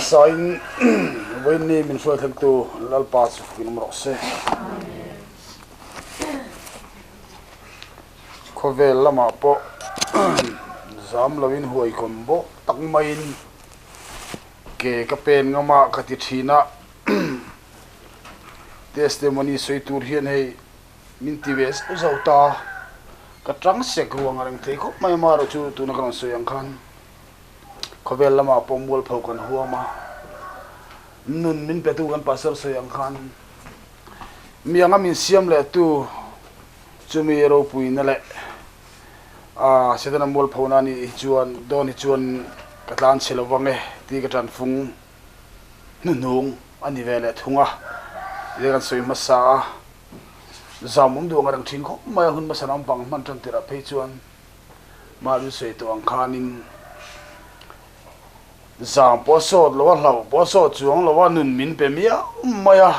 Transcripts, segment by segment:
Hmasain vawiinni min hruai thlengtu Lalpa chu fakin awm rawh se. Khawvel lamah pawh zam loin huaikawn bawk tak maiin ke ka pen ngam a ka ti thin a. Testimony sawi tur hian hei min ti ve zauh zauh ta. Ka tang sek ruang a reng thei khawp mai amaherawh chu tuna ka rawn sawi ang khan khawvel lamah pawh mualpho kan huam a. Nun min petu kan pastor sawi ang khan mi anga min siam leh tu chumi ropuina leh a Setana mualphona anih hi chuan dawn hi chuan ka tlan chhe lo vang e tih ka tanfung hnuhnung a ni ve leh thung a, tih kan sawi hmasa a, zam awm duh ang a reng thin khawp mai a, hun hmasa lampang hman tan tirah phei chuan mahni sawi tawh ang khanin zam pawh a sawt lo a, hlauh pawh a sawt chuang lo a, nun min pe miau mai a,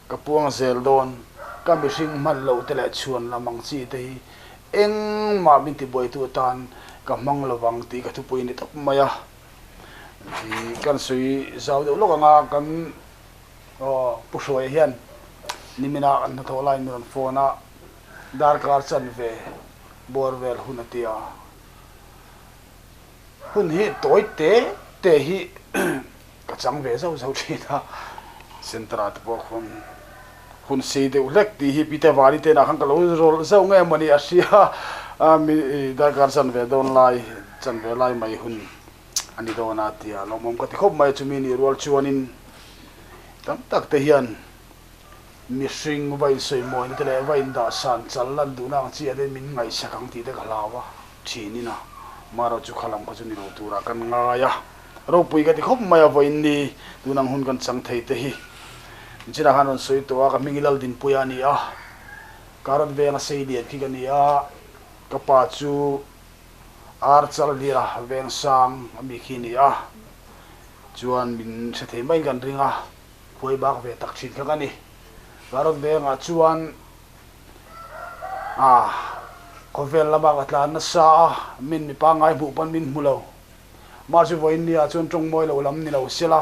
ka puang zel dawn, ka mihring hman loh te leh chhuan lam ang chi te hi engmah min tibuaitu atan ka hmang lovang tih ka thupui a ni tawp mai a. Ih kan sawi zau deuh lawk ang a, kan aw Pu Hruaia hian nimina kan hnathawh laiin min rawn phone a, darkar chanve bawr vel hun a ti a, hun hi tawi te te hi ka chang ve zauh zauh thin a, centre ah te pawh khawn hun sei deuh hlek tih hi Peter Vani te inah khan ka lo rawlh zauh nge mawni a hria a, mi darkar chanve dawn lai chanve lai mai hun a ni dawn a tia lawmawm ka ti khawp mai a, chumi nih rual chuanin tam tak te hian mihring va insawi mawina te leh va indahsan chal lan duhna ang chiah te min ngaihsak ang tih te ka hlau a thinin a, marawh chu kha lam kha chu ni lo turah kan ngai a. Ropui ka ti khawp mai a, vawiin ni tun ang hun kan chang thei te hi. Nichina khan rawn sawi tawh a, ka hming hi Laldinpuia a ni a, Karat venga sei lian khi ka ni a, ka pa chu Archal hlira veng sang a mi khi a ni a, chuan min hre thei maiin kan ring a, khuai bak ve tak thin kha ka ni. Karat vengah chuan ah khawvel lama ka tlan nasa a, min mi pangngai hmuh pawn min hmu lo. Mahse vawiin nia chuan tawng mawi lo lam ni lo sela,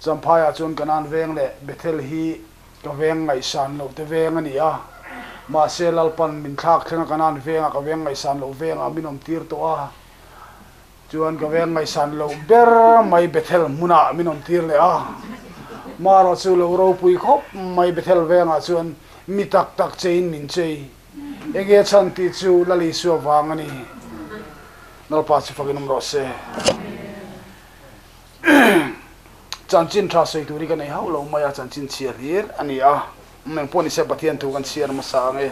Champhaiah chuan Kanan veng leh Bethel hi ka veng ngaihsan loh te veng a ni a. Mahse Lalpan min thlak thleng a Kanan vengah ka veng ngaihsan loh vengah min awm tir tawh a, chuan ka veng ngaihsan loh ber mai Bethel hmunah min awm tir leh a. Marawh chu lo ropui khawp mai Bethel vengah chuan mi tak tak cheiin min chei. Enge chhan tih chu Lal Isua vang a ni. Lalpa chu fakin awm rawh se. Chanchin tha sawi tur hi ka nei hauh lo mai a, chanchin chhia hlir a ni a. Eng pawh ni se Pathian thu kan chhiar hmasa ang e.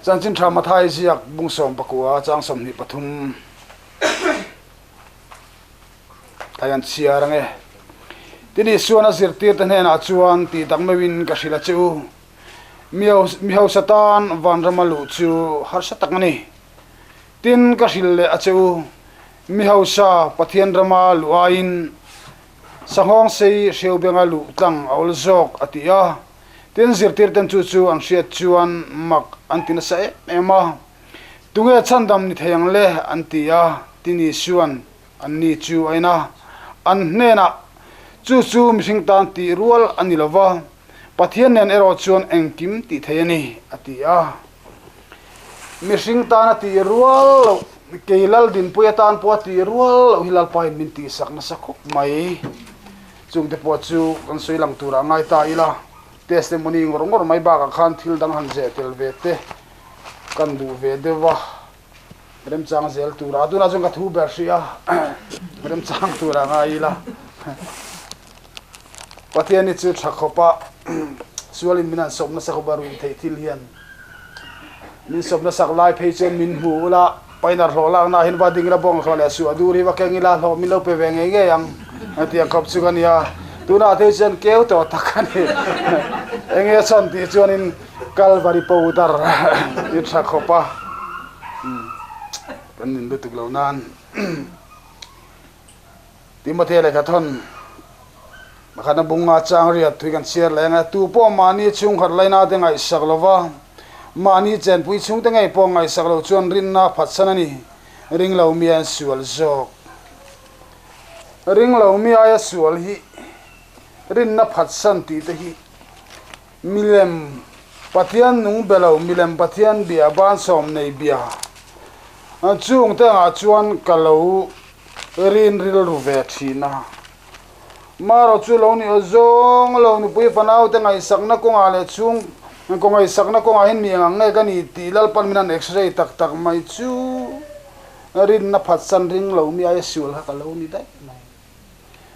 Chanchin tha Mathai ziak bung 14 chang 23. Thai an chhiar ang e. Tin Isuan a zirtirte hnenah chuan tih tak meuhin ka hrilh a che u. Mi hausa tan vanrama luh chu harsa tak a ni. Tin ka hrilh leh a che u. Mi hausa Pathian rama luh aiin sanghawng sei hreubenga luh tlang a awl zawk a ti a. Tin zirtirten chu chu an hriat chuan mak an ti nasa em em a. Tunge chhandam ni thei ang le? an ti a. Tin Isuan Anni chu a en a, an hnenah, Chu chu mihring tan tih rual a ni lo va, Pathian nen erawh chuan engkim tih thei a ni, a ti a. Mihring tana tih rual loh, kei Laldinpui atan pawh a tih rual loh hi Lalpain min tihsak nasa khawp mai. Chungte pawh chu kan sawi lang turah ngai ta ila, testimony ngawr ngawr mai bakah khan thil dang han zeh tel ve te kan duh ve deuh a. Remchang zel tura tunah chuan ka thu ber hrih a remchang tura ngai ila Pathian hi chu tha khawp a sualin min han sawp nasa khawp a ruih theih thil hian min sawp nasak lai phei chuan min hmu ula paina hlawh lakna ah hian va ding ila bawng hlawh leh suah dur hi va keng ila hlawh min lo pe ve ngei ngei ang hetiang khawp chu ka nia tunah phei chuan keu tawh tak a ni enge chhan tih chuanin Kalvari powder i tha khawp a, kan nin lutuk lo nan Timothea lehkha thawn pakhatna bunga chang riat thui kan chhiar leh ang e. Tu pawh mahni chhungkhat laina te ngaihsak lo va, mahni chenpui chhungte ngei pawh ngaihsak lo chuan rinna a phatsan a ni. Ringlo mi an sual zawk? Ringlo mi aia sual hi rinna phatsan tih te hi milem Pathian nung be lo, milem Pathian bia bansawm nei bia chung te angah chuan ka lo rin rilru ve thin a. Marawh chu lo ni aw zawng lo nupui fanau te ngaihsakna kawngah leh chhung kaw ngaihsakna kawngah hian mi eng ang nge ka ni tih Lalpan min han x-ray tak tak mai chu rinna phatsan ring lo mi aia sual kha ka lo ni daih mai.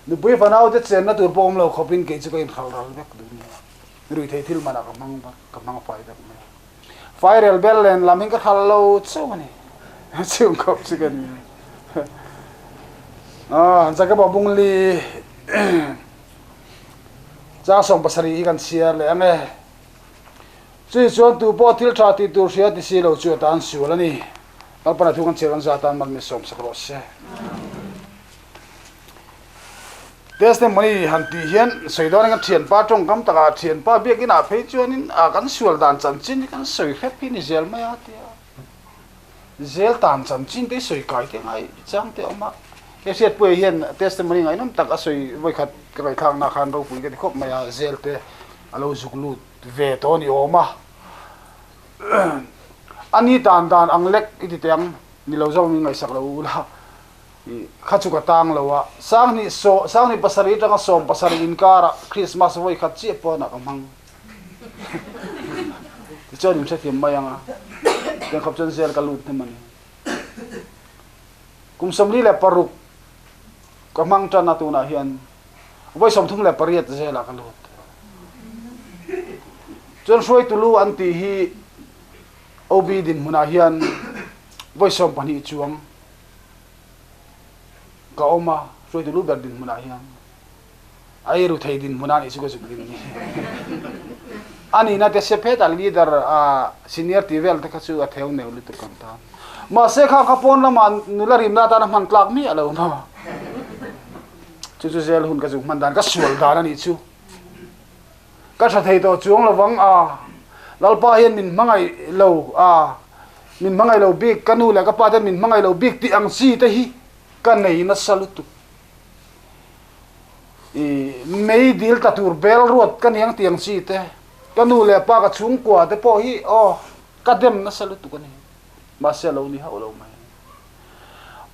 Nupui fanau te chenna tur pawh awm lo khawpin kei chu ka inhral ral vek duh nia. Ruithei thil manah ka hmang ka hmang fai vek mai a. Fairel bel len lam in ka hral lo chauh a ni. Chhung khawp chu ka ni. Ah, Jacob Bungli chang 70 hi kan chhiar leh ang e. Chui chuan tu pawh thil tha tih tur hria ti si lo chu atan sual a ni. Lalpan a thu kan chhiar kan za atan mal min sawm sak rawh se. Testimony han tih hian sawi dawn in kan thianpa tawngkam takah thianpa biakin ah phei chuanin ah kan sual dan chanchin hi kan sawi hrep hi ni zel mai a tia zel tan chanchin te hi sawi kai te ngai chang te a awm a he hriatpuia hian testimony ngaihnawm tak a sawi vawikhat ka ngaihthlakna khan ropui ka ti khawp mai a zel te a lo zuk lut ve tawh a ni awm a a ni tan dan ang lek i ti teh ang ni lo zawng in ngaihsak lo ula. Kha chu ka tang lo a, Sanghnih saw, Sanghnih pasarih atanga 70 inkarah Christmas vawi khat chiah pawnah ka hmang. Tichuan in hrethiam mai ang a, tiang khawp chuan zel ka lut hnem a ni. Kum 46 ka hmang tan a tunah hian vawi 38 zelah ka lut. Chuan hruaitu lu an tih hi OB dinhmunah hian vawi 12 chuang Ka awm a, hruaitu lu ber dinhmunah hian a eiru thei dinhmun a nih chu ka zuk ding ni. A nihna te sep hetah leader a senior tih vel te kha chu a theu neu lutuk kan tan. Mahse kha kha pawn lamah nula rimna atana hman tlak miah lo maw. Chu chu zel hun ka zuk hman dan ka sual dan a nih chu. Ka tha thei tawh chuang lo vang a, Lalpa hian min hmangaih lo a, min hmangaih lo bik, ka nu leh ka pa ten min hmangaih lo bik tih ang chi te hi ka nei nasa lutuk. I mei dil tla tur bel ruat ka niang tih ang chi te, ka nu leh pa ka chhungkua te pawh hi aw ka dem nasa lutuk a ni. Mahse a lo ni hauh lo mai.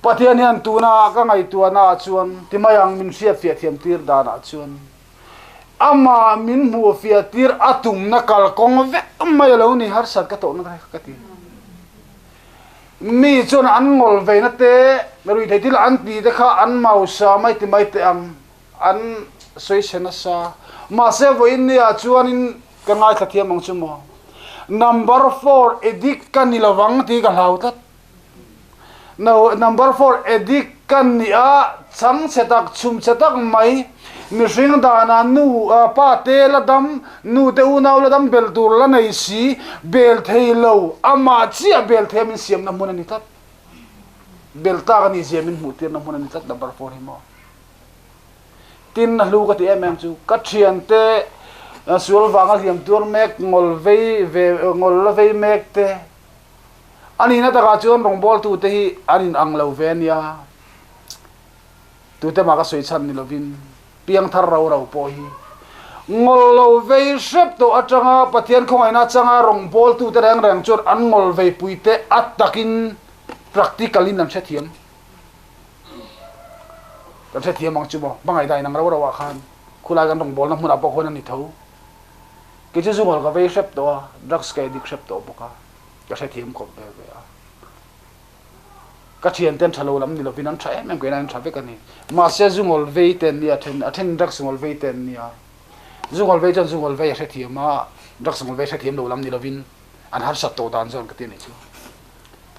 Pathian hian tuna ka ngaihtuahna ah chuan ti mai ang min hriatfiah thiam tir danah chuan Amah min hmuhfiah tir a tumna kalkawng vek mai a lo ni, harsat ka tawhna te ka ti. Mi chuan an ngawl veina te, ruihtheih thil an tih te kha an mausa mai ti mai teh ang, an sawi chhe nasa. Mahse vawiin nia chuanin ka ngaithla thiam ang chu maw. Number four addict ka ni lovang tih ka hlau tlat. No, number four addict ka ni a, chhang chhe tak, chhum chhe tak mai, mihring danah nu, pa te la dam, nu te unau la dam bel tur la nei si, bel thei lo, amah chiah bel thei a min siamna hmun a ni tlat. Bel tlak a nih zia min hmuh tirna hmun a ni tlat number four hi maw. Tin, a hlu ka ti em em chu, ka thiante sual vanga hliam tuar mek, ngawl vei ve, ngawl la vei mek te, A nihna takah chuan rawngbawltute hi an inang lo ve ania, tute mah ka sawi chhan ni lovin piangthar ro ro pawh hi ngawl lo vei hrep tawh atanga Pathian khawngaihna changa rawngbawltute reng reng chuan an ngawl veipuite a takin practical in an hrethiam kan hrethiam ang chu maw hmangaih dan inang ro ro ah khan khulai kan rawngbawlna hmunah pawh khuan a ni tho. Kei chu zungawl ka vei hrep tawh a, drugs ka addict hrep tawh bawk a, ka hrethiam khawp ve ve a. Ka thian ten tha lo lam ni lovin an tha em em keina an tha vek a ni. Mahse zungawl vei te an nia then, a then drugs ngawl vei te an nia. Zungawl vei chuan zungawl vei a hrethiam a, drugs ngawl vei hrethiam lo lam ni lovin an harsat tawh dan chuan ka ti a nih chu.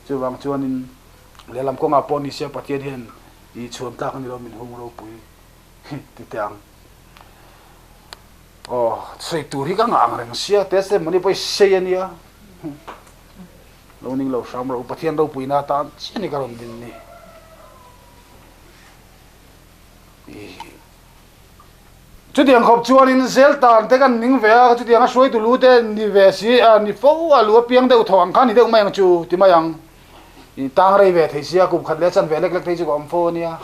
Chuvang chuanin lehlam kawngah pawh ni se Pathian hian i chhuan tlak a ni lo min hung ropui ti teh ang. Aw, sawi tur hi ka ngah ang reng sia, testimony pawh i sei a nia. Lo ning lo hram ro, Pathian ropuina atan chiah ni ka rawn din ni. Chutiang khawp chuanin zel tan te kan ning ve a, chutiang a hruaitu lu te ni ve si, ni fo a lu a piang deuh thaw ang kha ni deuh mai ang chu ti mai ang. I tang rei ve thei sia, kum khat leh chan ve lek lek phei chu ka awm fo ania.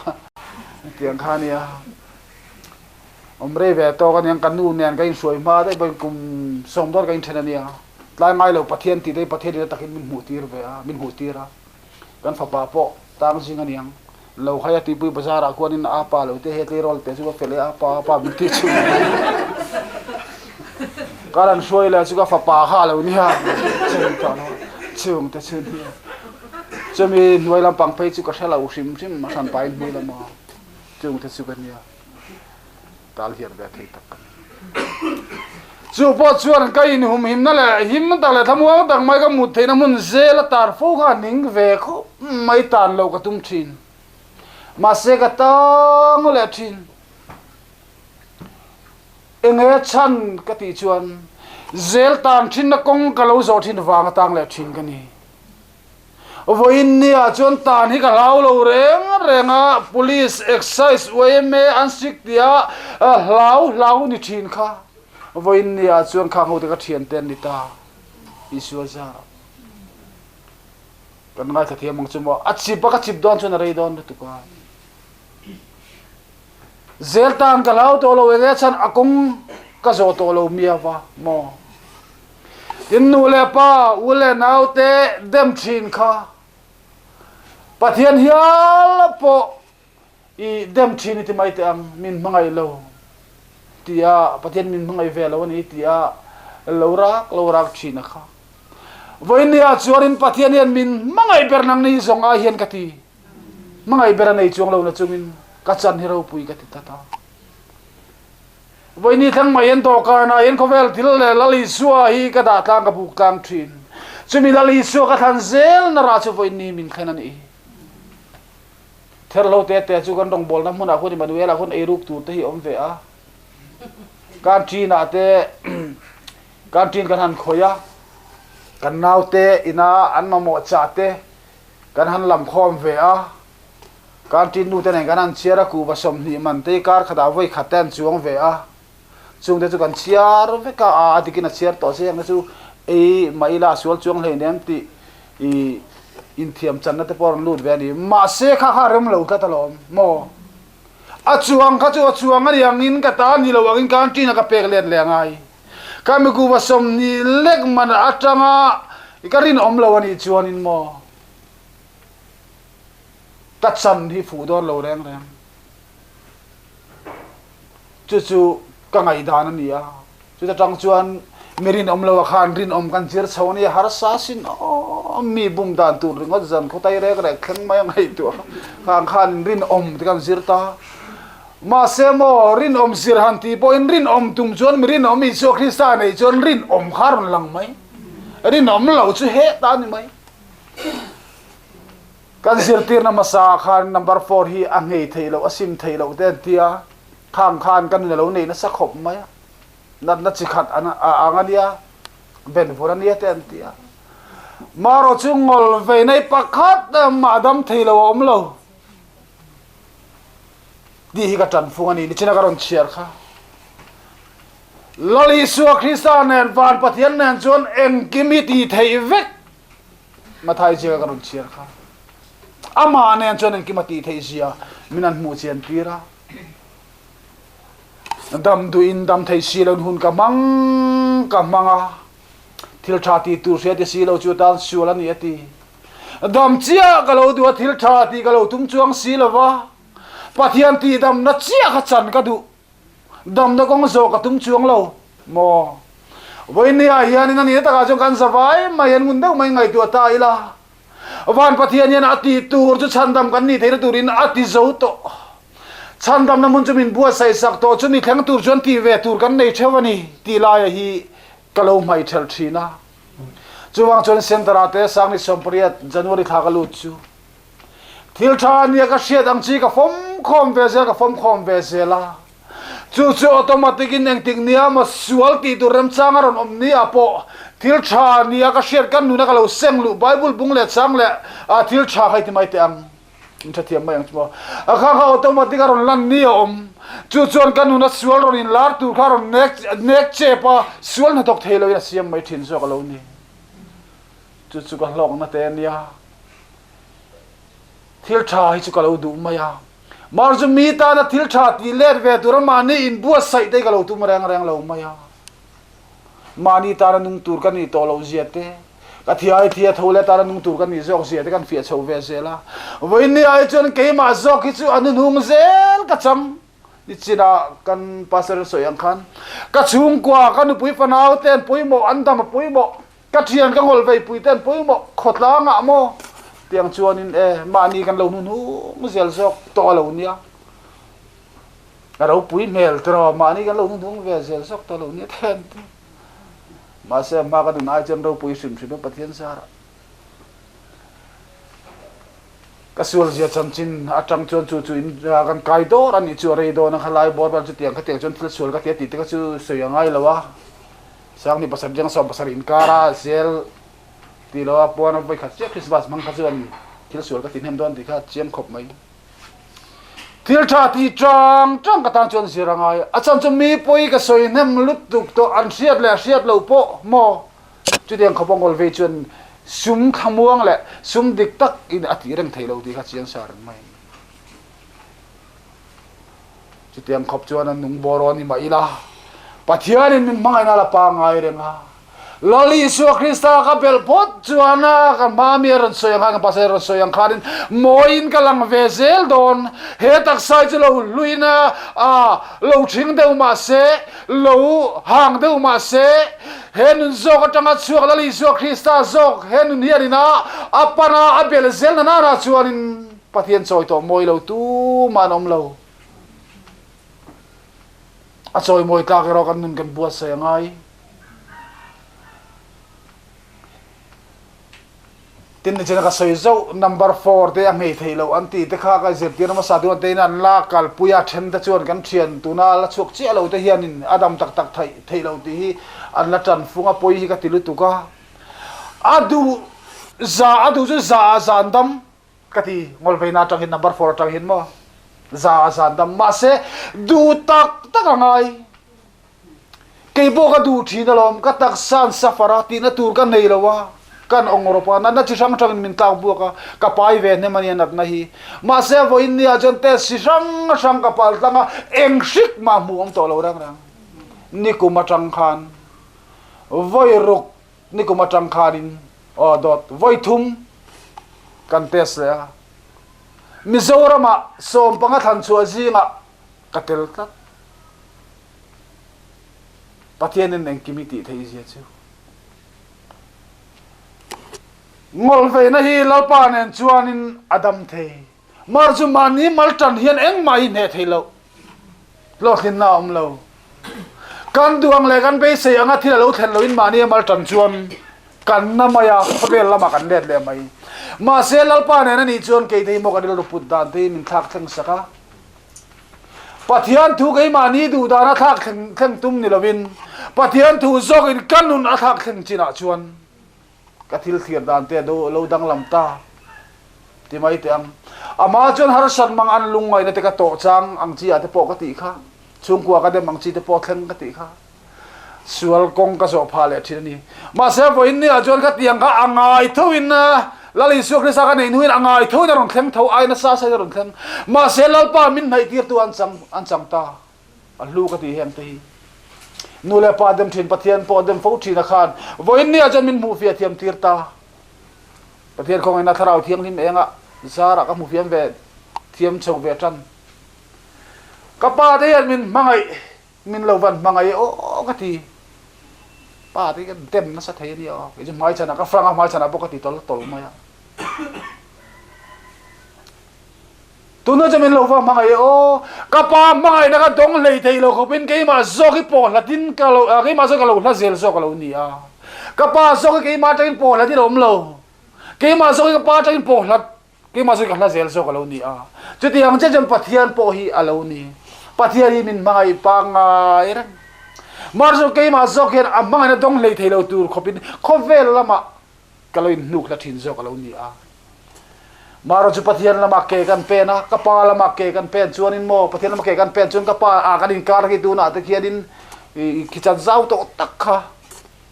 Tiang kha ania. Awm rei ve tawk aniang ka nu nen ka inhruai hma daih pawhin kum sawm dawn ka inthen ania. Tlai ngai lo Pathian tih daih Pathian in a takin min hmuh tir ve a, min hmuh tir a. Kan fapa pawh tang zing aniang. Lo hai a tuipui bazar ah khuanin a pa lo te he tleirawl te chu ka fel e a pa a pa min ti chu. Ka rawn hruai leh chu ka fapa kha a lo nia chung tawh lo chung te chu nia. Chumi hnuai lampang phei chu ka hre lo hrim hrim a hran pahin hnuai lama chung te chu ka nia. Tal hian ve thei tak ka ni. Chu pawh chuan ka inhumhimna leh him tak leh thlamuang tak mai ka mut theihna hmun zel a tar fo kha ning ve khawp mai tan loh ka tum thin. Mahse ka tang leh thin. Enge chhan ka tih chuan zel tan thinna kawng ka lo zawh thin vang a tang leh thin ka ni. Vawiin nia chuan tan hi ka hlau lo reng reng a, Police, Excise, yma an sik tia hlau hlau ni thin kha. Vawiin nia chuan khang hote ka thiante an ni ta. Isua zar kan ngaithla thiam ang chu maw. A chip a ka chip dawn chuan a rei dawn lutuk a. Zel tan ka hlau tawh lo enge chhan a kawng ka zawh tawh lo miava maw. Tin nu leh pa, u leh nau te dem thin kha Pathian hial pawh i dem thin i ti mai teh ang, min hmangaih lo tia Pathian min hmangaih ve lo a ni tia lo rak lo rak thin a kha. Vawinia chuanin Pathian hian min hmangaih ber nang ni zawng ai hian ka ti. Hmangaih ber a nei chuang lo na chungin ka chan hi ropui ka ti tlat a. Vawiini thleng mai hian dawhkanah hian khawvel thil leh Lal Isua hi ka dah tlang ka buk tlang thin. Chumi Lal Isua ka thlan zel na rah chu vawiini min thlen a ni. Therhlo te te chu kan rawngbawlna hmunah khuan Immanuel-ah khuan eiruk tur te hi awm ve a. Canteen-ah te canteen kan han khawih a, kan naute ina an mamawh chah te kan han lam khawm ve a. Canteen nu te nen kan han chhiar a, kuhva 20 man te hi kar khatah vawi khat te an chuang ve a, chung te chu kan chhiar vek a, a dikin a chhiar tawh se ang te chu ei mah ila a sual chuang hlei nem tih i inthiam channa te pawh a rawn lut ve a ni. Mahse kha kha a rem lo tlat alawm maw? A chuang kha chu a chuang a ni angin ka ta ni lo angin canteen a ka pek let leh angai. Ka mi kuhva 20 lek man atanga ka rinawm lo a nih chuanin maw? Ka chan hi fuh dawn lo reng reng. Chu chu ka ngaihdan a ni a. Chuta tang chuan mi rinawm lo ah khan rinawm kan zir chho a nia, harsa sin awm mi bum dan tur ringawt zan khawtai rek rek thleng mai a ngaihtuah khang khan rinawm te kan zir ta. Mahse maw rinawm zir han tih pawhin rinawm tum chuan mi rinawm Isua Krista neih chuan rinawm kha a rawn lang mai. Rinawm lo chu hetah a ni mai. Kan zirtirna hmasa ah khan number four hi a nghei theih loh, a sim theih loh te an ti a, khang khan ka nun a lo nei nasa khawp mai a, natna chi khat an a ang a nia, ben vur a nia te an ti a. Marawh chu ngawl vei nei pakhat mah dam thei lo a awm lo tih hi ka tanfung a ni, nichina ka rawn chhiar kha. Lal Isua Krista nen Van Pathian nen chuan engkim hi ti theih vek Mathai zia ka rawn chhiar kha. Amah nen chuan engkim a tih theih zia min an hmuh chian tir a. Dam duhin dam thei si lo hun ka hmang ka hmang a. Thil tha ti tur hria ti si lo chu tan sual a ni a ti. Dam chiah ka lo duh a thil tha tih ka lo tum chuang si lo va. Pathian tihdamna chiah kha chan ka duh. Damna kawng zawh ka tum chuang lo maw? Vawinia hianin a ni takah chuan kan zavai mai hian ngun deuh mai ngaihtuah ta ila. Van Pathian hian a tih tur chu chhandam kan nih theihna turin a ti zo tawh. Chhandamna hmun chu min buatsaih sak tawh, chumi thleng tur chuan tih ve tur kan nei theuh a ni tih laia hi ka lo hmaih thelh thin a. Chuvang chuan Centre-ah te Sangni 18 January thla ka lut chu Thil tha ania ka hriat ang chi ka fawm khawm ve zel ka fawm khawm ve zel a. Chu chu automatic in engtik nia maw sual tih tur remchang a rawn awm nia pawh thil tha nia ka hriat ka nuna ka lo seng luh Bible bung leh chang leh a thil tha kha i ti mai teh ang. In tha thiam mai ang chu maw. A kha kha automatic a rawn lan ni a awm. Chu chuan ka nuna sual rawn in lar tur kha rawn nek nek chep a sual hnathawk thei lo in a siam mai thin zawk a lo ni. Chu chu ka hlawkna te ania. Thil tha hi chu ka lo duh mai a. Mar chu mi tana thil tha tih let ve tura mahni inbuatsaih te hi ka lo tum reng reng lo mai a. Mahni tana nung tur ka nih tawh loh zia te, ka thiai thia tho leh tana nung tur ka nih zawk zia te kan fiah chho ve zel a. Vawiin ai chuan keimah zawk hi chu a nuhnung zel ka chang. Nichinah kan pastor sawi ang khan ka chhungkua, ka nupui fanau te an pawimawh, an dam a pawimawh, ka thian ka ngawlh veipui te an pawimawh, khawtlang ah maw tiang chuanin e mahni kan lo hnuhnung zel zawk tawh a lo nia. A ropui hmel tiraw mahni kan lo hnuhnung ve zel zawk tawh a lo nia te an ti. Mahse a hma ka nun ai chuan ropui hrim hrim a Pathian zarah. Ka sualzia chanchin atang chuan chu chu in kan kai dawr a nih chu a rei dawn a, khalai bawr vel chutiang khatiang chuan thil sual ka ti a tih te kha chu sawi a ngai lo a, Sangni pasarih atanga 70 inkara zel tih lo a puan a vawikhat chiah Christmas hmang kha chuan thil sual ka ti hnem dawn tih kha chiang khawp mai. Thil tha tih tang tang ka tan chuan zir a ngai a, a chhan chu mi pawi ka sawi hnem lutuk tawh an hriat leh hriat loh pawh maw? Chutiang khawpa ngawl vei chuan sum thlamuang leh sum dik tak in a tih reng thei lo tih kha chiang sa reng mai. Chutiang khawp chuan a nung bawr aw ni mah ila, Pathianin min hmangaihna la pangngai reng a. Lal Isua Krista ka belh phawt chuan a ka hma mi a rawn sawi ang khan, ka pasal a rawn sawi ang khanin mawiin ka lang ve zel dawn. He taksa hi chu lo hluin a, lo thing deuh mah se, Lo hang deuh mah se, he nun zawk atanga chhuak Lal Isua Krista zawk he nun hianin a a pan a, a bel zel na nana chuanin Pathian chawi tawh mawi lo tumah an awm lo. A chawi mawi tlak erawh kan nun kan buatsaih a ngai. Tin nichina ka sawi zauh number four te a nghei theih loh an tih te kha ka zirtir hmasa tuna te in an la kalpui a then te chuan kan thian tuna la chhuak chiah lo te hianin a dam tak tak theih theih loh tih hi an la tan fung a pawi hi ka ti lutuk a a duh za a duh chu za ah zan dam ka ti ngawlveina atang hin number four atang hin maw za ah zan dam mahse duh tak tak a ngai. Kei pawh ka duh thin alawm, ka taksa an suffer a, tihna tur ka nei lo a, kan awng rawp a, natna chi hrang hrangin min tlak buak a, ka pai ve hnem a nia natna hi. Mahse vawiin nia chuan test chi hrang hrang ka pal tlang a, eng hrik mah hmuh awm tawh lo reng reng. Nikum atang khan vawi ruk nikum atang khanin aw dawt vawi thum kan test leh a, Mizoramah sawmpanga thlan chhuah zingah ka tel tlat. Pathianin engkim i tih theih zia chu. Ngawlveina hi Lalpa nen chuanin a dam thei. Mar chu mahni mal tan hian engmah hi hneh thei loh. Hlawhtlinna a awm lo. Kan duh ang leh kan beisei anga thil a lo thlen lohin mahni a mal tan chuan kan na mai a, khawvel lamah kan let leh mai. Mahse Lalpa nen a nih chuan kei te hi maw kan rilru put dan te hi min thlak thleng sak a. Pathian thu keimahni duh dan a thlak thleng thleng tum ni lovin Pathian thu zawkin ka nun a thlak thleng chinah chuan ka thil thlir dan te a lo danglam ta ti mai teh ang. Amah chuan harsat mang an lungngaihna te ka tawh chang ang chi ah te pawh ka tih kha, chhungkua ka dem ang chi te pawh thleng ka tih kha. Sual kawng ka zawh phah leh thin a ni. Mahse vawiin ni ah chuan ka tiang kha a ngai tho in Lal Isua Krista ka neih hnuin a ngai tho in a rawn thleng tho, ai nasa sa in a rawn thleng. Mahse Lalpa min hnaih tirtu an chang an chang ta. A hlu ka tih heng te hi. Nu leh pa dem thin Pathian pawh dem fo thin a khan vawiin ni ah chuan min hmuh fiah thiam tir ta. Pathian khawngaihna Thlarau Thianghlim engah zarah ka hmu fiam ve thiam chho ve tan. Ka pa te hian min hmangaih Min lo van hmangaih aw ka ti. Pa te ka dem nasa thei a nia aw. Kei chu hmaichhanah ka frang a, hmaichhanah pawh ka ti tawl tawl mai a. Tunah chuan min lo va hmangaih aw. Ka pa hmangaihna ka dawng hlei thei lo khawpin keimah zawk hi pawh hlatin ka lo, keimah zawk ka lo hla zel zawk a lo ni a. Ka pa zawk hi keimah atangin pawh hlatin a awm lo. Keimah zawk hi ka pa atangin pawh hlat Keimah chu ka hla zel zawk a lo ni a. Chutiang chiah chuan Pathian pawh hi a lo ni. Pathian hi min hmangaih pangngai reng. Mahse chu keimah zawk hian a hmangaihna dawng hlei thei lo tur khawpin khawvel lamah ka lo inhnuk hla thin zawk a lo ni a. Mahse chu Pathian lamah ke kan pen a, ka pa lamah ke kan pen chuanin maw, Pathian lamah ke kan pen chuan ka pa a kan inkar hi tunah te khianin i khichan zau tawh tak kha.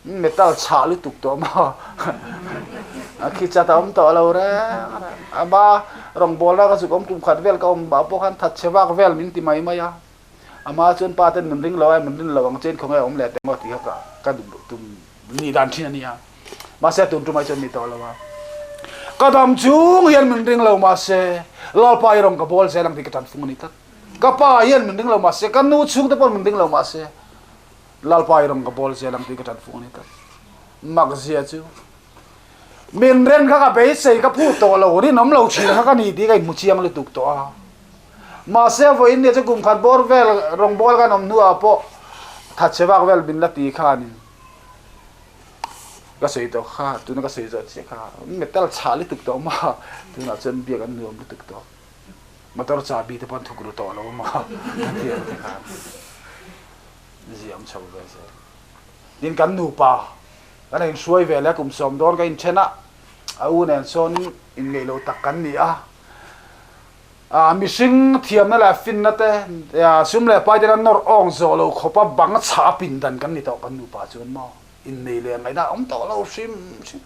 Metal chhah lutuk tawh maw? A khi chat a awm tawh lo reng reng. Ama rawngbawlna ka zuk awm kum khat vel ka awm ah pawh khan that chhe vak vel min ti mai mai a. Ama chuan pa ten min ring lo a, min rin lo ang che in khawnge a awm leh teh maw tih kha ka duh tum nih dan thin a nia. Mahse tun tumah chuan ni tawh lo a. Ka dam chung hian min ring lo mahse Lalpa i rawn ka bawl zel ang tih ka tan fung a ni tlat. Ka pa hian min ring lo mahse ka nu chhungte pawh min ring lo mahse Lalpa i rawn ka bawl zel ang tih ka tan fung a ni tlat. Mak zia chu min ren kha ka beisei ka phut tawh lo rinawm lo thin kha ka ni tih ka inhmu chiang lutuk tawh a. Mahse vawiin nia chu kum khat bawr vel rawngbâwl kan awm hnuah pawh thatchhe vak vel min la ti khanin ka sawi tawh kha, tuna ka sawi zawh chiah kha metal chhah lutuk tawh maw, tunah chuan biak an nuam lutuk tawh, motor chahbi te pawh an thuk ru tawh lo maw ka ti ang te khan ziah awm chho ve zel. Tin kan nupa kan inhruai ve leh kum sawm dawn ka inthen a, a u nen sawn inngeih lo tak kan ni a. Mihring thiamna leh finna te, sum leh pai ten an nawr awng zawh lo khawpa bang chhah a pindan kan ni tawh kan nupa chuan maw innei leh ngaihna a awm tawh lo hrim hrim.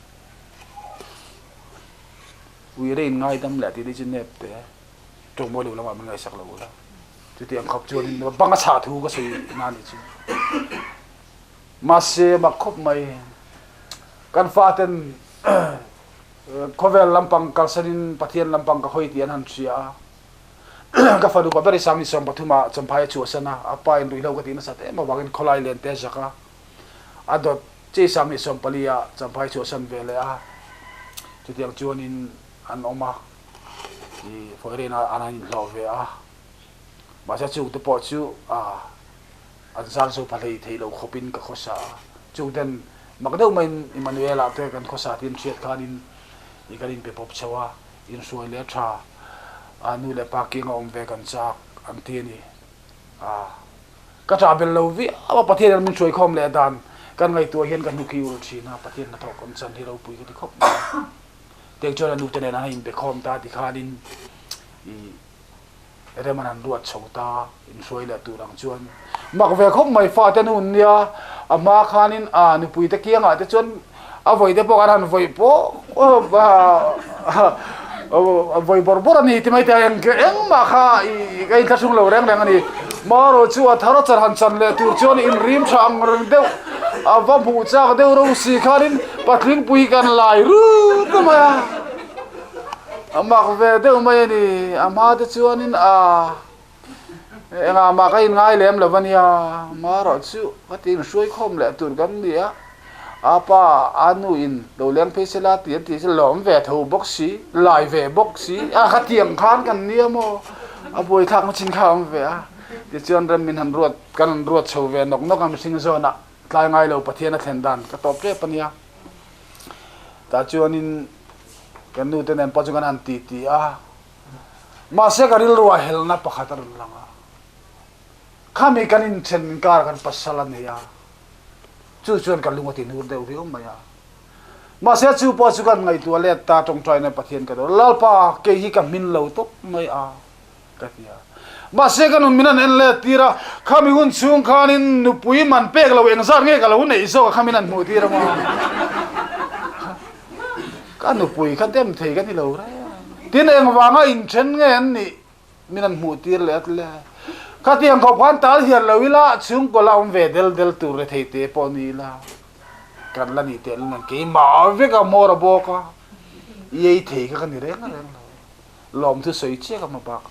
Uire in ngaidam leh tih te chu nep te tawngmawi lo lamah min ngaihsak lo ula chutiang khawp chuanin bang a chhah thu ka sawi na nih chu. Mahse mak khawp mai kan faten Khawvel lampang kalsanin Pathian lampang ka hawi tih an han hria a. Ka fanu pa ber i Sangni 13 ah Champhai a chhuahsan a, a pa in ruihhlo ka tih nasat em avangin khawlai len te a zak a. A dawt che i Sangni 14 ah Champhai a chhuahsan ve leh a. Chutiang chuanin an awm a, i Foreign ah an han inhlawh ve a. Mahse chungte pawh chu a. An zar zo pha hlei thei lo khawpin ka khawsa a, chung ten mak deuh maiin Emmanuel-ah te kan khawsa tih an hriat khanin i kan inpe pawp chho a, inhruai leh tha a nu leh pa kianga awm ve kan chak an ti a ni. A ka ṭah bel lo viau a, Pathian hian min hruai khawm leh dan kan ngaihtuah hian ka hnuk hi ul ṭhin a, Pathian hnathawh kan chan hi ropui ka ti khawp mai a. Tiang chuan a nute nen an inbe khawm ta tikhanin i Rem an han ruat chho ta, inhruai leh tur ang chuan mak ve khawp mai fate nu nia, a hma khanin a nupui te kiangah te chuan a vawi te pawh kan han vawi pawh a vawi bawrh bawrh a ni ti mai te eng engmah kha ka inthlahrung lo reng reng a ni. Marawh chu a thar a char han chan leh tur chuan inrim tha ang reng deuh a va hmuh chak deuh ro si khanin patlingpui kan lai rut mai a. A mak ve deuh mai a ni, a hma te chuanin a engah mah ka inngai lem lo a nia, marawh chu ka ti inhruai khawm leh tur kan ni a, a pa a nu in lo leng phei se la ti an tih chu lawm ve tho bawk si, lai ve bawk si, a ka ti ang khan kan nia maw, a buaithlak na chin kha a awm ve a, tichuan rem min han ruat kan han ruat chho ve nawk nawk a mihring zawnah tlai ngai lo Pathian a thlen dan ka tawp tep a nia, tah chuanin. Kan nu te nen pawh chu kan han ti ti a, mahse ka rilru ah helna pakhat a rawn lang a, khami kan inthen inkar kan pasal a nei a, chu chuan ka lung a ti nur deuh viau mai a, mahse chu pawh chu kan ngaihtuah let ta tawngtaina Pathian ka dawr, Lalpa kei hi ka hmin lo tawp mai a. Ka ti a. Mahse ka nun min han en let tir a, khami hun chhung khanin nupui man pek lo engzat nge ka lo neih zawk a kha min han hmuh tir a maw? Ka nupui kha dem thei ka ni lo reng. Tin engvanga inthen nge an nih min han hmuh tir leh a ti le. Khatiang khawp khan tal hian lo ila chhungkaw la awm ve del del tur leh thei te pawh ni ila kan la ni teh leh keimah vek a hmawr a bawk a, i ei thei kha ka ni reng reng lo. Lawmthu sawi chiah ka hmu bak.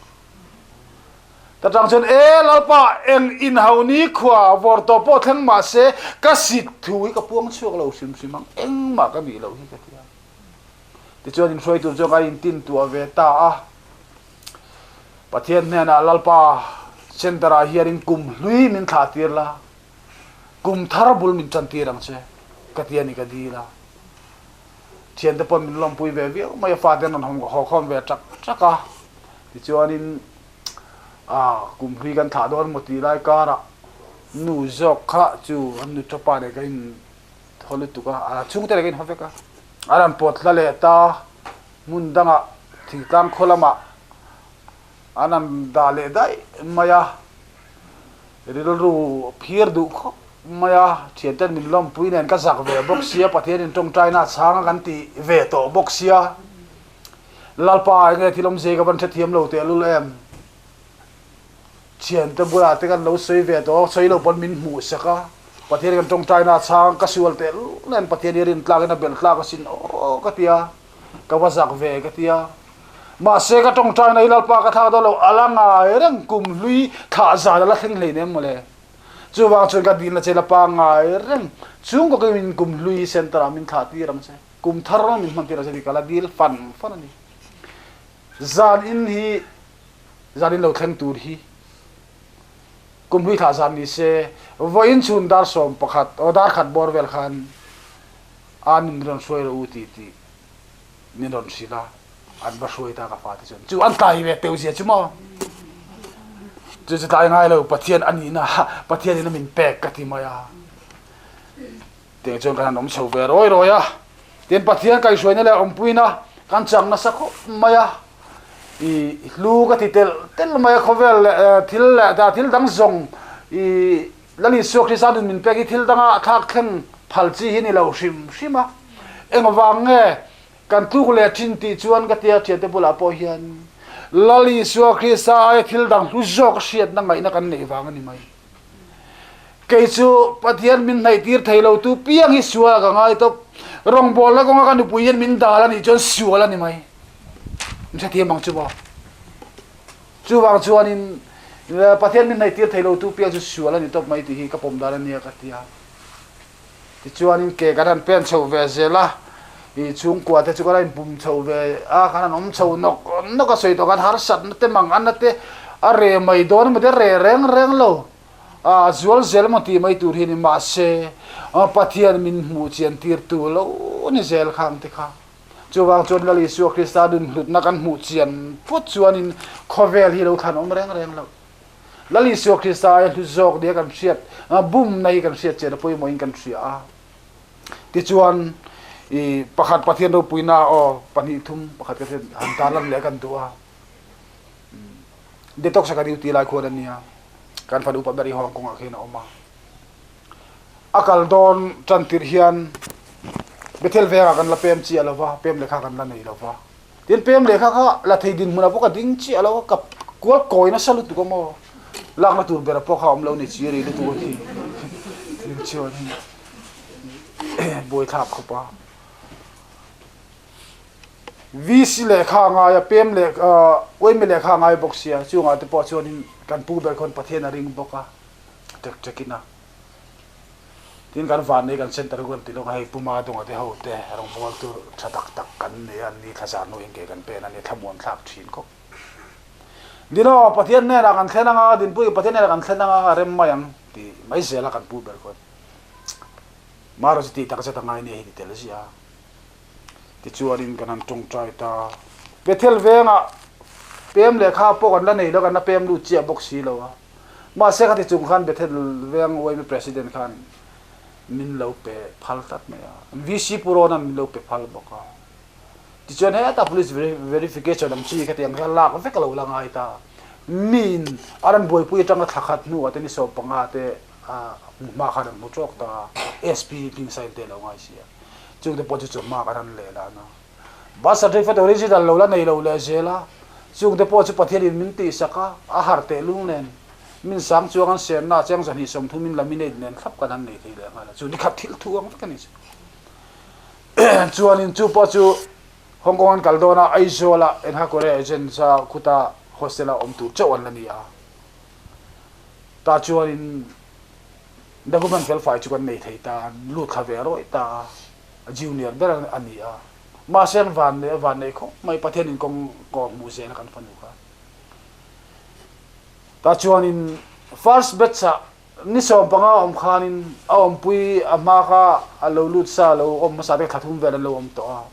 Ta tang chuan, E Lalpa, eng inhau ni khua vawr tawh pawh thleng mah se, ka sit thu hi ka puang chhuak lo hrim hrim ang, engmah ka nih loh hi ka ti a. Tichuan inhruai tur chuan ka intin tuah ve ta a. Pathian hnenah, Lalpa, center ah hianin kum hlui min thlah tir la, kum thar bul min tan tir ang che, ka ti a ni ka dil a. Thiante pawn min lawmpui ve viau mai a, fate an rawn haw khawm ve ṭak ṭak a. Tichuanin ah kum hlui kan thlah dawn maw tih lai karah nu zawk kha chu an nu ṭapa nen kan in haw lutuk a, a chhungte nen kan in haw vek a. A rawn pawt hla leh ta, hmun dangah thingtlang khaw lamah an han dah leh daih mai a, rilru phir duh khawp. mai a, thianten min lawmpui nen ka zak ve bawk sia, Pathianin tawngtaina a chhang a kan ti ve tawh bawk sia. Lalpa enge thil awmzia hi ka van hrethiam lo tehlul em? Thiante bulah te kan lo sawi ve tawh a, sawi lo pawn min hmuh sak a, Pathian kan tawngtaina a chhang, ka sual tehlul nen Pathian hi rin tlakin a belh tlak asin aw ka ti a, ka va zak ve ka ti a. Mahse ka tawngtaina hi Lalpa ka thlak dawn lo, a la ngai reng kum hlui thlah zan a la thleng hleinem mawle. Chuvang chuan ka dilna che la pangngai reng chhungkaw keimin kum hlui center ah min thlah tir ang che, kum thar min hman tir ang che tih ka la dil fan fan a ni. Zan in hi zan in lo thleng tur hi kum hlui thlah zan ni se vawiin chhun dar 11 aw dar khat bawr vel khan a min rawn hruai rawh u tih tih min rawn hrilh a, an va hruai ta ka fate chuan chu an tlai ve teu zia chu maw chu chu tlai ngai lo Pathian a nihna Pathian in a min pek ka ti mai a tiang chuan kan han awm chho ve rawi rawi a tin Pathian kaihhruaina leh awmpuina kan chang nasa khawp mai a i hlu ka ti telh telh mai a khawvel leh thil leh thil dang zawng i Lal Isua Krista nun min pek hi thil danga thlak thleng phal chi hi ni lo hrim hrim a. Engvang nge kan tluk leh thin tih chuan ka tia thiante bulah pawh hian Lal Isua Krista aia thil dang hlu zawk hriatna ngaihna kan neih vang a ni mai. Kei chu Pathian min hnaih tir thei lo tu piang hi sual ka ngai tawp. Rawngbawlna kawnga ka nupui hian min dal a nih chuan sual a ni mai. Min hrethiam ang chu maw? Chuvang chuanin Pathian min hnaihtir thei lo tu piang chu sual a ni tawp mai tih hi ka pawm dan a nia ka ti a. Tichuanin ke kan han pen chho ve zel a, i chhungkua te chu kan inpum chho ve a, kan han awm chho nawk nawk a sawi tawh khan harsatna te manganna te a re mai dawn emaw te re reng reng lo a zual zel emaw tih mai tur hi a ni. Mahse Pathian min hmuh chian tirtu lo ni zel khang te kha. Chuvang chuan Lal Isua Krista nun hlutna kan hmuh chian phawt chuanin khawvel hi lo thlan awm reng reng lo. Lal Isua Krista aia hlu zawk nia kan hriat, bumna hi kan hriat chian a pawimawhin kan hria a. Tichuan, i pakhat Pathian ropuina aw pahnih thum pakhat ka han tarlan leh kan duh a. Detox a ka duty lai khuan a nia. Kan fanu upa ber hi Hong Kong ah khian a awm a. A kal dawn tan tirh hian Bethel vengah kan la pem chiah lo va, pem lehkha kan la nei lo va. Tin, pem lehkha kha la thei dinhmunah pawh ka ding chiah lo a, ka kual kawi nasa lutuk a maw? Lakna tur bera pawh kha a awm lo ni chi ri lutuk a ni. Tin chuan buaithlak khawp a. VC lehkha a ngai a, pem leh uaimi lehkha a ngai bawk sia, chungah te pawh chuanin kan pu ber khawn Pathian a ring bawk a. tek tek in a tin kan van nei kan center kan ti lawk a hei puma dunga te ho te rawngbawl tur tha tak tak kan nei a ni thlazar hnu in ke kan pen a ni thlamuan thlak thin khawp dinaw Pathian hnenah kan thlen anga dinpui Pathian hnenah kan thlen anga a rem mai ang tih mai zel a kan pu ber khawn marawh chu tih tak zet a ngai nia hi ti tel ziah a. Tichuanin kan han tawngtai ta. Bethel vengah pem lehkha pawh kan la nei lo, kan la pem lut chiah bawk si lo a. Mahse khati chung khan Bethel veng YMA President khan min lo pe phal tlat mai a. VC Pu Rawna'n min lo pe phal bawk a. Tichuan hetah Police Verification ang chi khati ang hian lak vek a lo la ngai ta. Miin a rawn buaipui atanga thla khat hnuah te ni 15 te a hmu hma khan an hmu tawk ta a. SP hming sign te a lo ngai si a. Chungte pawh chu chawhma kan han leh dan a. Birth certificate original lo la nei lo leh zel a. Chungte pawh chu Pathianin min tihsak a, a har tehlung nen, min sang chuang an senna a cheng 230 in laminate nen thlap kan han nei thei leh nghal a. Chu nikhat thil thu ang vek a ni chu. Chuanin chu pawh chu Hong Kong an kal dawn a, Aizawl-ah Enha Korea Agents-a khuta hostel-a awm tur chauh an la ni a. Tah chuanin Document felfai chu kan nei thei ta, an lut thla ve rawih ta a, a junior ber a ni a. Mahse an van nei a van nei khawp mai, Pathianin kawng kawr hmuh zel a kan fanu kha. Tah chuanin first batch ah ni 15 awm khanin a awmpui a hma kha a lo lut sa a lo awm hmasa te thla thum vel an lo awm tawh a.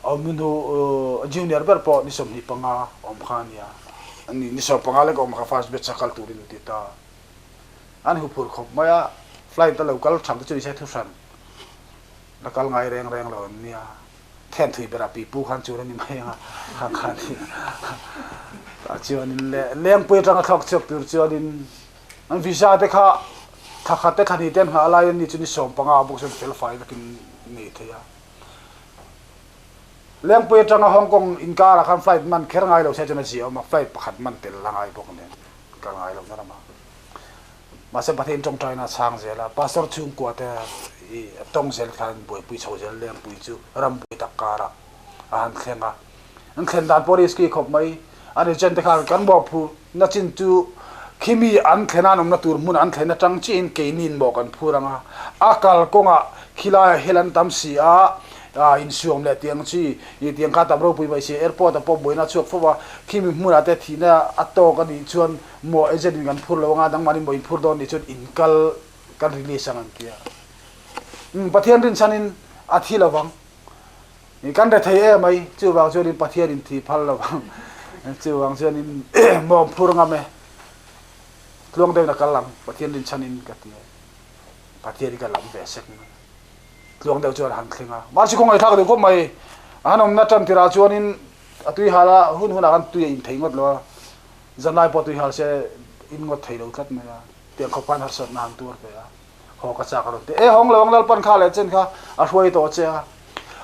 A awm hnu junior ber pawh ni 25 awm kha a ni a, ni 15 lek awm kha first batch a kal turin an ti ta. An huphurh khawp mai a, flight a lo kal tham te chu nise thuhran la kal ngai reng reng lo an nia. Then thui berah pipu khan chur a ni mai ang a, kha kha a ni a. Tah chuanin leh Lengpui atanga thlawk chhuak tur chuanin an visa te kha. Thla khat te thla hnih te an nghah lai an ni chu ni 15 ah bawk chuan fel fai vekin nei thei a. Lengpui atanga Hong Kong inkarah khan flight man kher ngai lo se chuan a zia awm a, flight pakhat man tel la ngai bawk nen kal ngai lohna ramah. Mahse Pathian tawngtaina a chhang zel a, Pastor chhungkua te i tawng zel khan buaipui chho zel Lengpui chu rambuai tak karah a han thleng a. An thlen dan pawh risky khawp mai. An agent te khan kan mawhphurh na chin chu khimi an thlen a an awmna tur hmun an thlen atang chiahin keiniin mawh kan phur ang a. A kal kawngah khilaiah hel an tam si a, insuam leh tiang chi i tiang kha tam ropui mai si a, airport ah pawh buaina a chhuak fo a, khimi hmunah te thihna a tawk a nih chuan mawh agent in kan phur lo ang a, nangmahni mawh in phur dawn nih chuan in kal kan release ang an ti a. Pathian rinchhanin a thi lovang. Kan rethei em mai, chuvang chuanin Pathian in thi phal lo ang, chuvang chuanin mawm phur ngam e, tluang deuhin a kal ang, Pathian rinchhanin ka ti e, Pathian hi ka lam ve sek mai, tluang deuh chuan a han thleng a, mahse khawngaih thlak duh khawp mai, a han awmna tan tirah chuanin a tui hal a, hun hunah khan tui a in thei ngawt lo a, zanlai pawh tui hal se in ngawt thei lo tlat mai a, tiang khawp khan harsatna han tuar ve a. Haw ka chak a rawn ti. E hawng lo ang Lalpan kha leh chen kha a hruai tawh che a,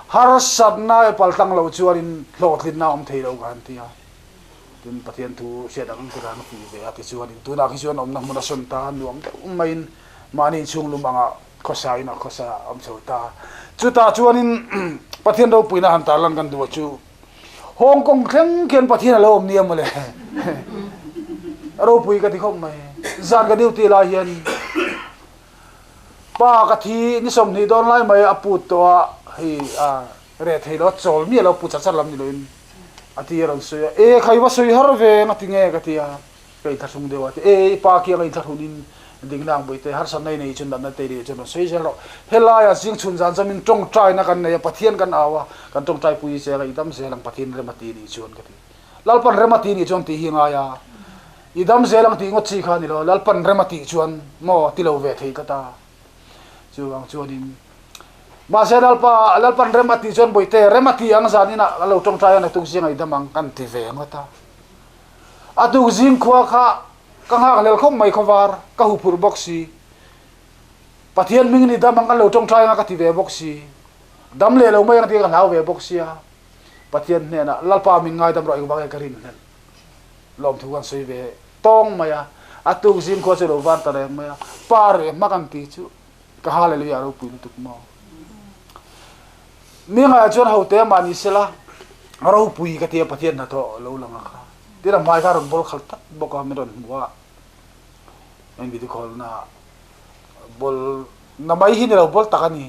harsatna e paltlang lo chuanin hlawhtlinna a awm thei lo ka han ti a. Tin, Pathian thu hriat ang te ka han fuih ve a, tichuanin tunah khi chuan awmna hmun a sawn ta, nuam deuh maiin mahni inchhung lum angah khawsa in a khawsa a awm chho ta. Chutah chuanin Pathian ropuina han tarlan kan duh a chu Hong Kong thleng khian Pathian a lo awm nia mawle. Ropui ka ti khawp mai. Zan ka duty lai hian pa ka thi ni 20 dawn lai mai a put tawh a, hei a reh thei lo a chawl miah lo pu char char lam ni loin a ti a rawn sawi a, e khai va sawi har ve nga ti nge ka ti a. Ka inthlahrung deuh a ti, E, i pa kiang a inthlahrunin dingna ang buaite, harsatna i nei chuan natna te i nei chuan rawn sawi zel rawh. Helaiah zing chhun zan zawmin tawngtaina kan nei a, Pathian kan au a, kan tawngtai pui zel a, i dam zel ang Pathian rem a ti nih chuan ka ti. Lalpan rem a ti nih chuan tih hi ngai a, i dam zel ang tih ngawt chi kha a ni lo, Lalpan rem a tih chuan maw ti lo ve thei tlat a. Chuvang chuanin mahse Lalpa, Lalpan rem a tih chuan bawihte rem a ti ang zan inah ka lo tawngtai a, naktuk zinga i dam ang kan ti ve ngawt a. A tuk zing khua kha ka nghak lel khawp mai khawvar, ka huphurh bawk si. Pathian hmingin i dam ang kan lo tawngtai anga ka ti ve bawk si. Dam leh lo mai ang tih ka hlau ve bawk sia. Pathian hnenah Lalpa min ngaidam rawh engvang nge ka rin hlelh lawmthu kan sawi ve tawng mai a. A tuk zing khua chu lo var ta reng mai a. Pa reh hmak ang tih chu ka Hallelujah ropui lutuk maw. Mi ngaiah chuan hote mah ni sela ropui ka tia Pathian hnathawh lo lang a kha. Tin a hmai kha a rawn bawl khalh tak bawk a, min rawn hmu a, min video call na bawl na mai hi ni lo bawl tak a ni.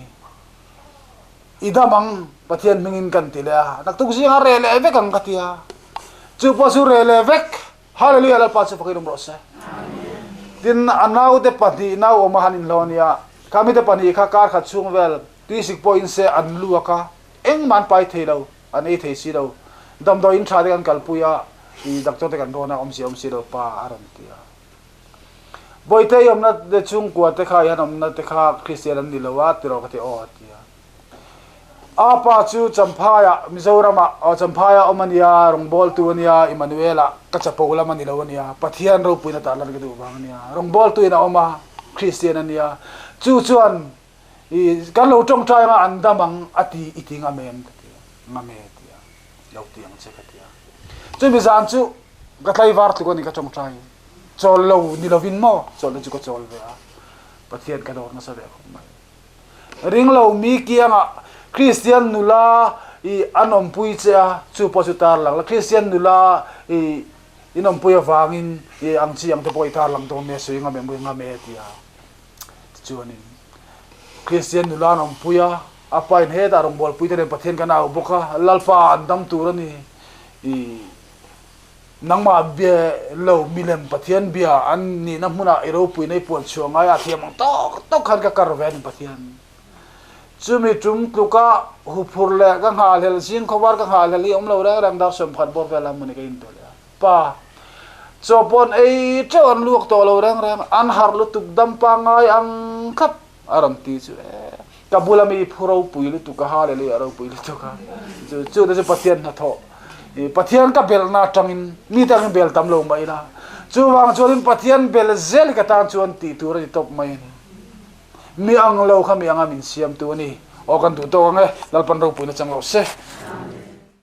I dam ang Pathian hmingin kan ti leh a, naktuk zingah reh leh vek ang ka tia. Chu pawh chu reh leh vek. Hallelujah Lalpa chu fakin awm rawh se. Tin a naute pahnih nau awm a han inhlo a nia, kha mite pahnih kha kar khat chhung vel tuisik pawhin se an luak a, engmah an pai thei lo, an ei thei si lo. Damdawi in tha te kan kalpui a, i doctor te kan rawn a, awmzia awm si lo pa a rawn ti a. Bawihte i awmna te chhungkua te kha i han awmna te kha Kristian an ni lo a tiraw ka ti aw a ti a. A pa chu Champhaiah, Mizoramah, aw Champhaiah awm a nia, rawngbawltu a nia, Immanuel-ah ka chapo lam a ni lo a nia, Pathian ropuina tah lan ka duh vang a nia, rawngbawltuin a awm a, Kristian a nia, chu chuan i kan lo tawngtai anga an dam ang a ti i ti ngam em ka ti a, ngam e ti a, lo ti ang che ka ti a. Chumi zan chu ka tlaivar tluk a ni ka tawngtai, chawl lo ni lovin maw chawlhna chu ka chawl ve a, Pathian ka dawr nasa ve khawp mai. Ringlo mi kiangah Kristian nula i an awmpui che a, chu pawh chu tarlang la. Kristian nula i in awmpui avangin i ang chi ang te pawh i tarlang dawn nia sawi ngam em ngam e tia. Tichuanin Kristian nula an awmpui a, a pa in hetah rawngbawlpui te nen Pathian kan au bawk a, Lalpa an dam tur a ni i Nangmah bia lo milem Pathian bia an nihna hmunah i ropuina i puan chhuah ngai a thiam ang tawk tawk khan ka kar ve a ni Pathian. Chumi tum tluka huphur leh ka nghahhlel zing khawvar ka nghahhlel hi awm lo reng reng dar 11 bawr vel a mawni ka inpe leh a. Pa, chaw pawn ei teuh an luak tawh lo reng reng, an harh lutuk dam pangngai ang thlap. A rawn ti chu e, ka bula mi phu ropui lutuk a, hallelujah ropui lutuk a, chu chu te chu Pathian hnathawh, Pathian ka belhna atangin mi te angin bel tam lo mah ila, chuvang chuanin Pathian bel zel hi ka tan chuan tih tur a ni tawp mai a ni. Mi ang lo kha mi anga min siamtu a ni. Aw kan duh tawk ang e, Lalpan ropuina chang lo se.